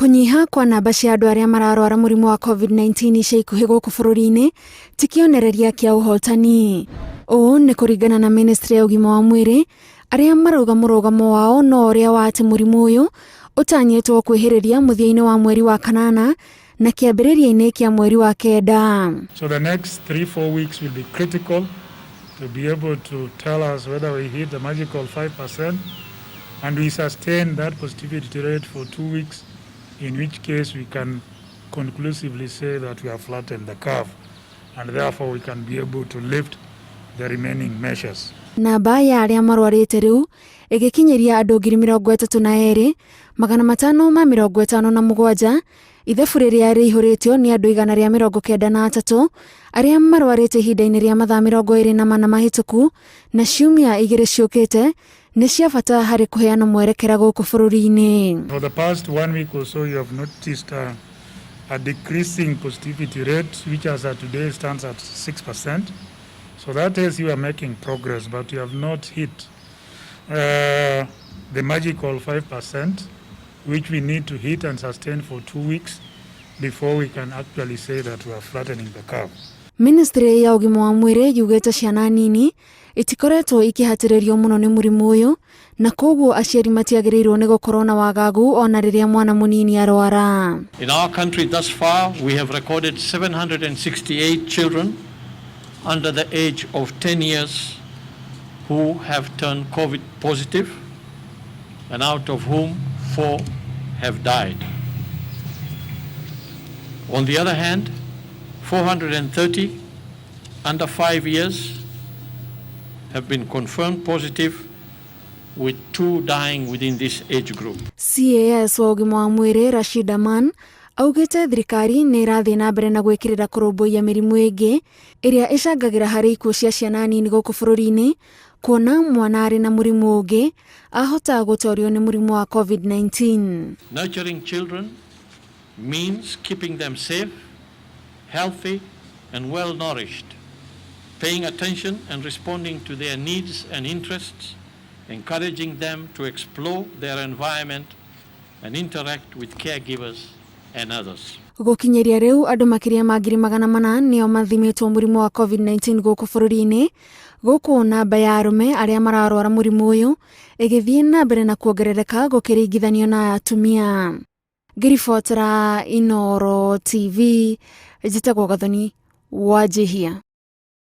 Kũnyiha kwa namba cia andũ arĩa mararwara mũrimũ wa COVID-19 ica ikuhĩ gũkũ bũrũri-inĩ ti kĩonereria kĩa ũhotani. Ũũ nĩ kũringana na ministry ya ũgima wa mwĩrĩ arĩa marauga mũrũgamo wao no ũrĩa wa atĩ mũrimũ ũyũ ũtanyĩtwo kwĩhĩrĩria mũthia-inĩ wa mweri wa kanana na kĩambĩrĩria-inĩ kĩa mweri wa kenda. So the next 3, 4 weeks will be critical to be able to tell us whether we hit the magical 5% and we sustain that positivity rate for 2 weeks, in which case we can conclusively say that we have flattened the curve and therefore we can be able to lift the remaining measures. Namba ya arĩa marwarĩte rĩu ĩgĩkinyĩria andũ 32,557, ithabu rĩrĩa rĩihũrĩtio nĩ andũ 193 arĩa marwarĩte ihinda-inĩ rĩa mathaa 24 mahĩtũku, na ciumia 2 ciũkĩte nĩ cia bata harĩ kũheana mwerekera gũkũ bũrũri-inĩ. For the past one week or so, you have noticed a decreasing positivity rate, which as of today stands at 6%. So that tells you are making progress, but you have not hit the magical 5%, which we need to hit and sustain for 2 weeks before we can actually say that we are flattening the curve. Ministry ya ũgima wa mwĩrĩ yugĩte ciana nini itikoretwo ikĩhatĩrĩrio mũno nĩ mũrimũ ũyũ, na koguo aciari matiagĩrĩirwo nĩ gũkorwo na wagagu ona rĩrĩa mwana mũnini arwara. In our country thus far, we have recorded 768 children under the age of 10 years who have turned COVID positive, and out of whom 4 have died. On the other hand, 430 under 5 years have been confirmed positive, with 2 dying within this age group. CAS wa ũgima wa mwĩrĩ Rashid Aman augĩte thirikari nĩ ĩrathiĩ na mbere na gwĩkĩrĩra kũrũmbũiya mĩrimũ ĩngĩ ĩrĩa ĩcangagĩra harĩ ikuũ cia ciana nini gũkũ bũrũri-inĩ, kuona mwana arĩ na mũrimũ ũngĩ ahota gũtorio nĩ mũrimũ wa COVID-19. Nurturing children means keeping them safe, healthy, and well nourished, paying attention and responding to their needs and interests, encouraging them to explore their environment and interact with caregivers and others. Gũkinyĩria rĩu andũ makĩria ma 400,000 nĩo mathimĩtwo mũrimũ wa COVID-19 gũkũ bũrũri-inĩ, gũkũ namba ya arũme arĩa mararwara mũrimũ ũyũ ĩgĩthiĩ na mbere na kuongerereka gũkĩringithanio na atumia. Ngĩribotera Inooro TV, njĩtagwo Gathoni Wanjihia.